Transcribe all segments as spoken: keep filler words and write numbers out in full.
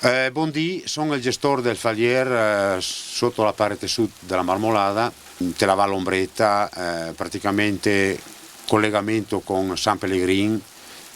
Eh, bondì, son el gestor del falier, eh, soto la parete sud de la Marmolada, te la Val Ombreta, eh, praticamente colegamento con San Pelegrin,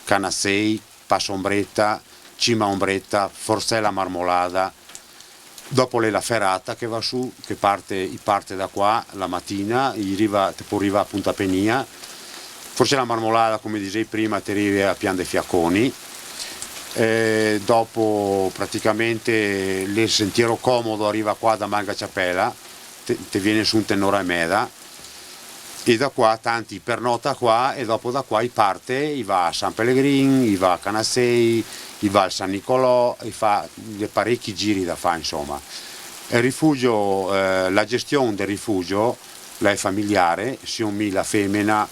Canasei, Paso Ombreta, Cima Ombreta, Forsela Marmolada, dopo l'è la ferata che va su, che parte, i parte da qua la matina, i riva, te pol rivà a Punta Penia, Forsela Marmolada, come disei prima, te rive a Pian de Fiaconi, e dopo praticamente l'è el sentiero comodo, riva qua da Malga Ciapela, te, te vien su inte n'ora e meda, e da qua tanti pernota qua e dopo da qua i parte, i va a San Pelegrin, i va a Canasei, i va al San Nicolò, i fa, i ga parechi giri da far, insoma. El rifugio, eh, la gestion del rifugio la è familiare, sio mi, la femena,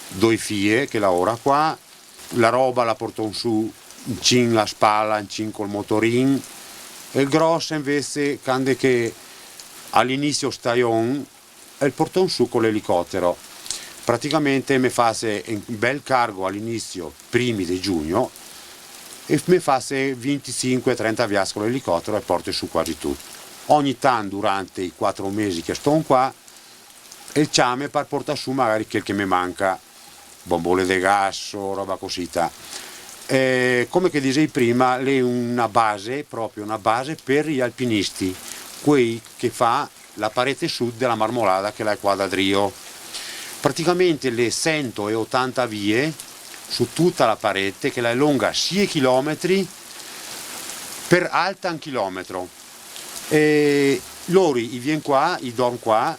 doi fie che laora qua, la roba la porton su incin la spala, incin col motorin, e el gros invese, cande che a l'inisio stajon, el porton su co l'elicotero. Praticamente me fase un bel cargo a l'inisio, primi de giugno, e me fase vintisinque, trenta viazi co l'elicotero e porte su quasi tuto. Ogni tanto, durante i quatro mesi che ston qua, el ciame par portar su magari quel che me manca, bombole de gas o roba cosita. E come che disei prima, l'è una base, proprio una base per i alpinisti, quei che fa la parete sud de la Marmolada, che la è qua da drio. Praticamente l'è sento e otanta vie su tuta la parete, che la è longa sie chilometri, per alta un chilometro. E lori i vien qua, i dorm qua,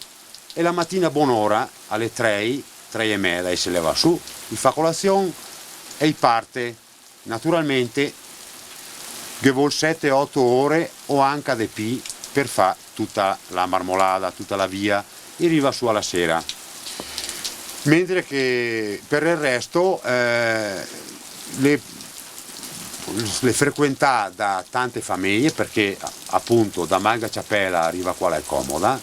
e la matina bonora, a le trei, trei e meda, i se leva su, i fa colasion e i parte. Naturalmente ghe vol sete, oto ore o anca de pi per fa tuta la Marmolada, tuta la via, e riva su a la sera. Mentre che per el resto, eh, le, le frequentà da tante fameje, perché, a-, apunto, da Malga Ciapela riva qua la è comoda,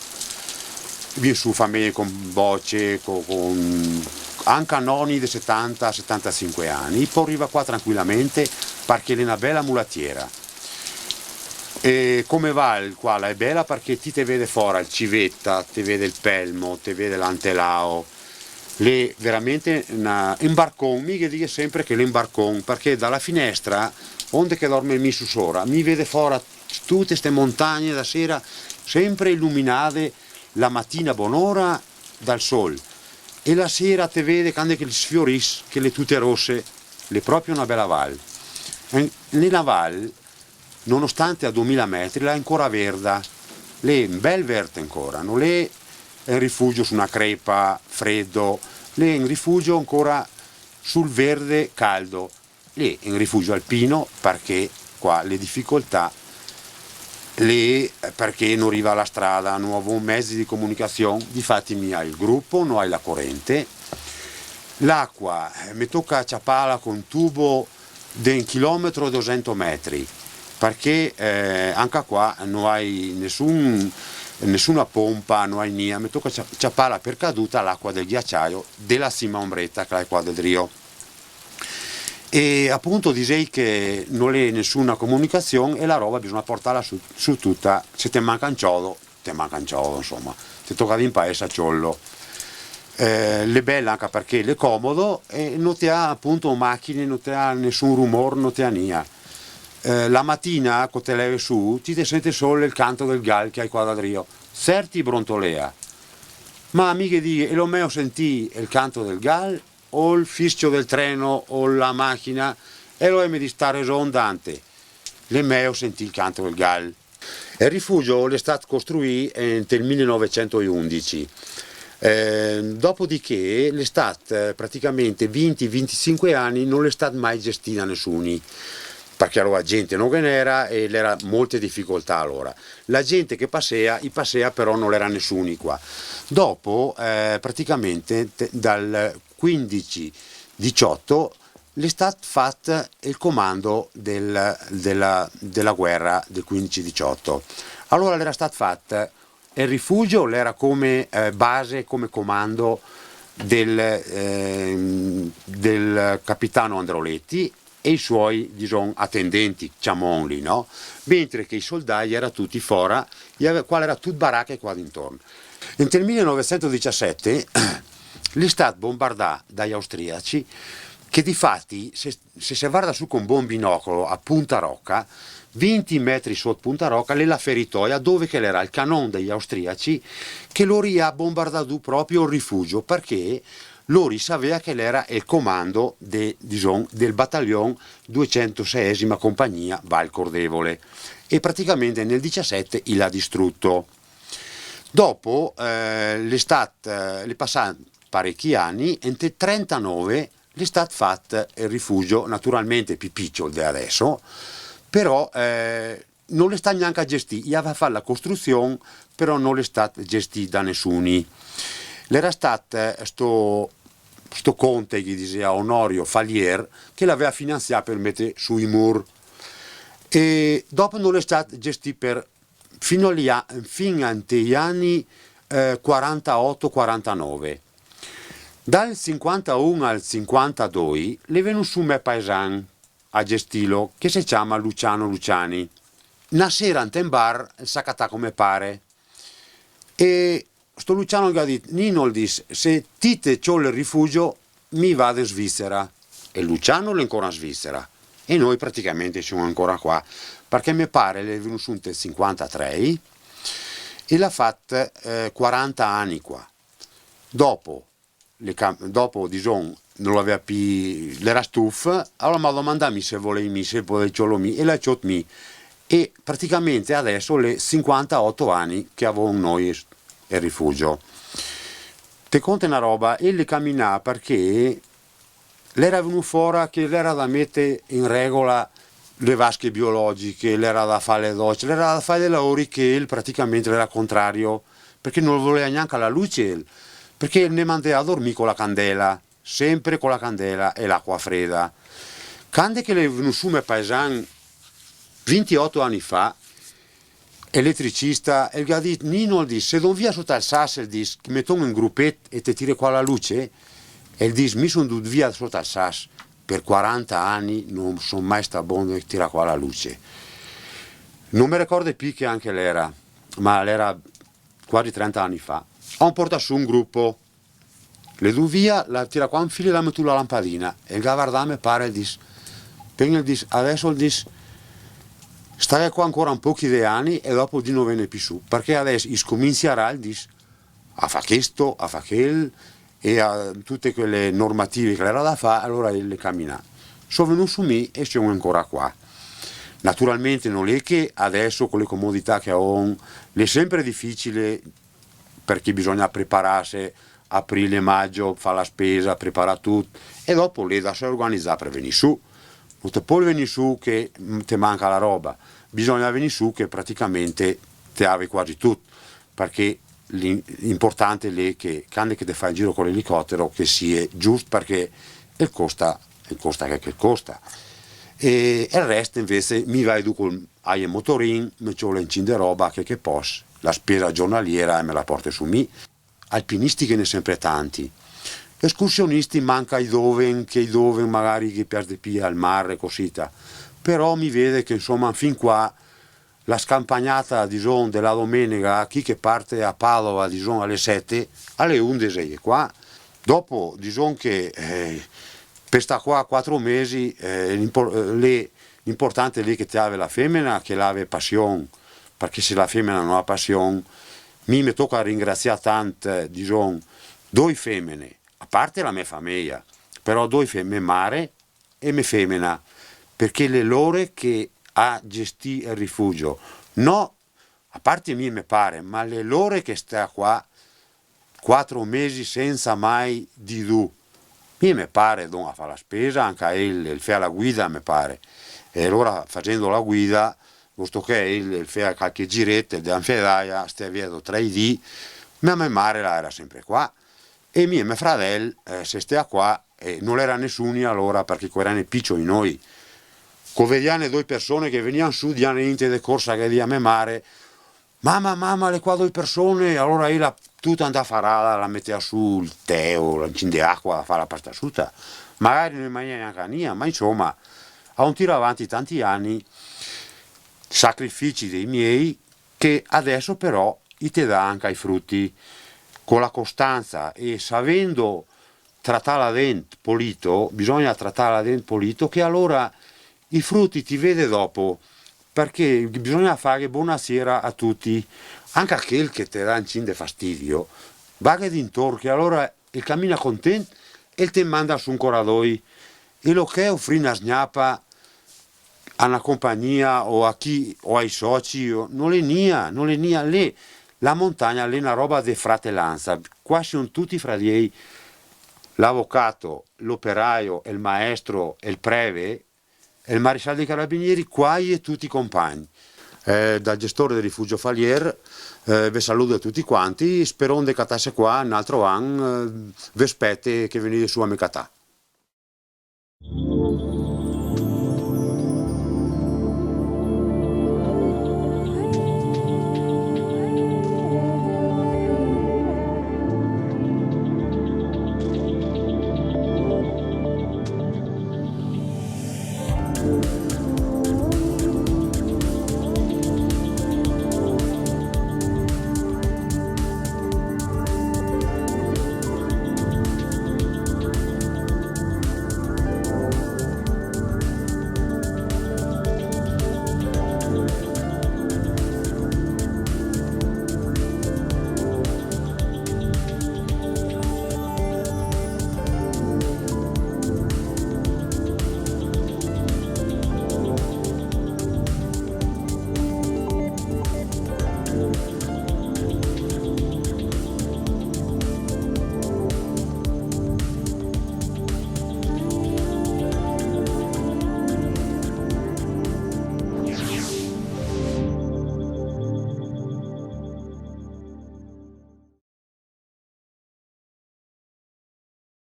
vien su fameje con boce, co-, con anca noni de setanta, setantasinque ani, i pol riva qua tranquilamente, parché l'è na bela mulatiera. E come val qua la è bela, parché ti te vede fora el Civeta, te vede el Pelmo, te vede l'Antelao, l'è veramente na, un barcon, mi ghe digo sempre che l'è un barcon, parché da la finestra, onde che dorme mi su sora, mi vede fora tute ste montagne da sera, sempre iluminade la matina bonora dal sol, e la sera te vede cande che le sfioris, che l'è tute rose, l'è proprio na bela val. E l'è na val, nonostante a domila metri, la è ancora verda, l'è un bel verde ancora, no l'è un rifugio su na crepa, fredo, l'è un rifugio ancora sul verde caldo. L'è un rifugio alpino, parché qua le dificoltà l'è parché no riva la strada, no gavon mezi de comunicasion, difati mi hai el grupo, no hai la corente. L'acua, eh, me toca ciapala con tubo de un chilometro e dosento metri, parché, eh, anca qua no hai nesun, nesuna pompa, no hai nia, me toca cia-, ciapala per caduta l'acua del ghiaciaio de la Sima Ombreta, che l'è qua de drio. E apunto disei che no l'è nesuna comunicasion e la roba bisogna portarla su, su tuta, se te manca un ciodo, te manca un ciodo, insoma, Toca vegner in paese a ciolo. Eh, l'è bel anca parché l'è comodo e no te ga apunto machine, no te ga nesun rumor, no te ga nia. Eh, la matina, co te leve su, ti te sente solo el canto del gal che i ga qua da drio. Serti brontolea. Ma mi ghe digo, xe lo meo sentì el canto del gal o el fiscio del treno o la machina? E alora me dis: "Te ga reson, Dante, l'è meo sentì el canto del gal." El rifugio l'è stat costruì, eh, inte el millenovecento e undici. Eh, dopodiché l'è stat, eh, praticamente vinti, vintisinque ani, no l'è stat mai gestì da nesuni, parché alora gente no ghe n'era e l'era molte dificoltà alora. La gente che pasea, i pasea, però no l'era nesuni qua. Dopo, eh, praticamente te-, dal quindici diciotto l'è stat fat el comando del, dela, dela guera del quindici diciotto. Alora l'era stat fat el rifugio, l'era come, eh, base, come comando del, ehm, del capitano Androletti e i suoi, dison, atendenti, ciamonli, no? Mentre che i soldai era tuti fora, i ave-, qua l'era tut barache qua dintorno. Inte el millenovecentodiciassette l'è stat bombardà dai austriaci, che difati, se, se se varda su co un bon binocolo a Punta Roca, vinti metri sot Punta Roca, l'è la feritoia dove che l'era el canon dei austriaci, che lori i ga bombardà proprio el rifugio, parché lori i savea che l'era el comando de, dison, del bataglion duecentoseiesima compagnia Val Cordevole, e praticamente nel diciassette i l'à distruto. Dopo, eh, l'è stat, eh, l'è pasà parechi ani, e inte trentanove l'è stat fat el rifugio, naturalmente pì picio de adeso, però, eh, no l'è stat gnanca gestì, i avea fat la costruzion, però no l'è stat gestì da nesuni. L'era stat, eh, sto, sto conte, che i disea Onorio Falier, che l'avea finanzià per meter su i mur. E dopo no l'è stat gestì per, fin a li a-, fin a inte i ani, eh, quarantaoto quarantanove. Dal sinquantaun al sinquantadoi l'è vegnù su me paesan a gestilo, che se ciama Luciano Luciani. Na sera inte un bar el s'à catà co me pare. E sto Luciano el ga dit: "Nino", el dis, "se ti te ciol el rifugio, mi vado in Svizzera." E Luciano l'è ancora in Svizzera. E noi praticamente semo ancora qua, parché me pare l'è vegnù su inte el sinquantatrei e l'à fat, eh, quaranta ani qua. Dopo le cam-, dopo, dison, no l'avea pì, l'era stuf, alora m'à domandà mi se volei mi, se podei ciolo mi, e l'à ciot mi. E praticamente adeso l'è sinquantaoto ani che avon noi el rifugio. Te conte na roba, el l'è caminà parché l'era vegnù fora che l'era da meter in regola le vasche biologiche, l'era da far le doce, l'era da far dei laori che el praticamente l'era contrario, parché no volea gnanca la luce el, parché el ne mandea a dormir co la candela, sempre co la candela e l'acua freda. Cande che l'è vegnù su me paesan vintioto ani fa, eletricista, el ga dit: "Nino", el dis, "se don via sot al sas", el dis, "che meton in grupet e te tire qua la luce?" El dis: "Mi son dut via sot al sas per quaranta ani, no son mai stat bon de tirar qua la luce." No me recorde pì che an che l'era, ma l'era quasi trenta ani fa. An portà su un grupo, l'è dut via, l'à tirà qua un fil e l'à metù la lampadina, e el ga vardà me pare, el dis, "Pena", el dis, "adeso", el dis, "staghe qua ancora un pochi de ani e dopo dì no vegner pì su, parché adeso i scominsiarà", el dis, "a far chesto, a far chel, e a tute quele normative che l'era da far", alora el l'è caminà. So vegnù su mi e son ancora qua. Naturalmente no l'è che adeso co le comodità che avon l'è sempre dificile, parché bisogna prepararse, aprile, magio, far la spesa, preparar tut, e dopo l'è da se organizar per vegnir su. No te pol vegnir su che, mm, te manca la roba, bisogna vegnir su che praticamente te ave quasi tut, parché l'im-, l'importante l'è che, cande che te fa el giro co l'elicotero, che sia giust, parché el costa, el costa che, che costa. E, e el resto invese mi vago drio col, ae motorin, me ciolo un cin de roba che, che pos, la spesa giornaliera e me la porto su mi. Alpinisti ghe n'è sempre tanti. Escursionisti manca i zoven, che i zoven magari ghe pias de pì al mare, cosita. Però mi vede che, insoma, fin qua La scampagnata, dison, de la domenega, chi che parte a Padova, dison, a le sete, a le undese xe qua. Dopo, dison che, eh, par sta qua quatro mesi, eh, l'impor-, eh, le, l'inportante l'è che te ave la femena, che l'ave pasion, parché se la femena no ga pasion, mi me toca ringrasiar tant, dison, doi femene, a parte la me fameja, però doi fe-, me mare e me femena, parché l'è lore che ga gestì el rifugio. No, a parte mi e me pare, ma l'è lore che sta qua quatro mesi sensa mai didù. Mi e me pare, don, a far la spesa, anca el, el fea la guida, me pare. E alora, fasendo la guida, visto che el, el fea calche gireto, de anfedaia, stea via do tre dì, ma me mare la era sempre qua. E mi e me fradel, eh, se stea qua, e no l'era nesuni alora, parché co erane picio i noi. Co vediane doi persone che venian su, diane inte de corsa, che dea me mare: "Mama, mama, l'è qua doi persone", alora ela tuta indafarada, la metea su el teo, la incendea acua, la fea la pastasuta. Magari no i magnea gnanca nia, ma insoma, a un tiro avanti tanti ani, sacrifici dei miei, che adeso però i te dà anca i fruti, co la costansa e savendo tratar la dent polito, bisogna tratar la dent polito, che alora i fruti ti vede dopo, parché bisogna fare bonasera a tuti, anca a quel che te dà incin de fastidio, vaghe dintor, che alora el camina content e el te manda su ancora doi. E lo che ofrì na sgnapa a na compagnia o a chi, o ai soci, o, no l'è nia, no l'è nia, l'è, la montagna l'è na roba de fratelansa, qua son tuti fradiei, l'avocato, l'operaio, el maestro, el preve, el maresciallo dei carabinieri, qua i è tuti compagni. Eh, dal gestore del rifugio Falier, eh, ve saludo tuti quanti, speron de catarse qua un altro an, eh, ve spete che venite su a me catà.